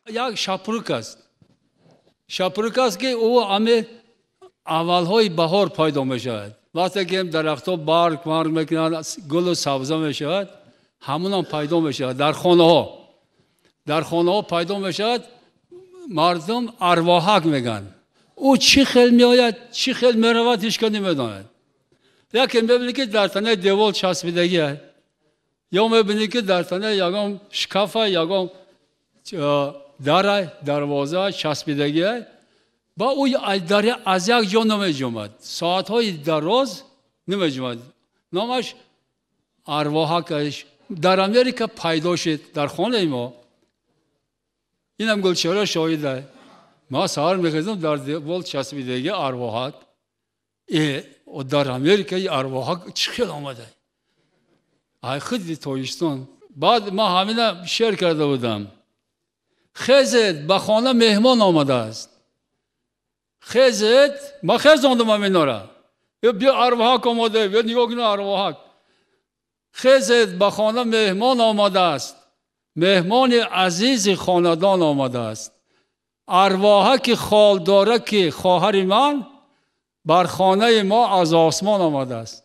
Як шапрук аст, шапрук аст, ки ӯ ами аввалҳои баҳор пайдо мешавад. Вақте ки дарахтҳо барг марг мекунанд, гулу сабза мешавад, ҳамунам пайдо мешавад дар хонаҳо. Дар хонаҳо пайдо мешавад, мардум арвоҳак мегӯянд. Ӯ чӣ хел меояд, чӣ хел меравад, ҳеч кас намедонад. Яке мебинӣ, ки дар танаи девол часпидагия, ё мебинӣ, ки дар танаи ягон шкафа, ягон дара, дарвоза часпидагия. Ба ӯ аз як ҷо намеҷумад, соатҳои дароз намеҷумад. Номаш арвоҳакаш. Дар Америка пайдо шуд дар хонаи мо. Инам Гулчеҳра шоҳида. Ма саҳар мехезам, дар девол часпидаги арвоҳак. Дар Америка арвоҳак чӣ хел омада? Ай худи Тоҷикистон. Баъд ман ҳамина шеър карда будам: «Хезед, ба хона меҳмон омадааст, хезед». Ман хезондум ҳаминора: «Биё, арвоҳак омода, биё, нигоҳ кун, арвоҳак». «Хезед, ба хона меҳмон омадааст, меҳмони азизи хонадон омадааст. Арвоҳаки холдораки хоҳари ман бар хонаи мо аз осмон омадааст».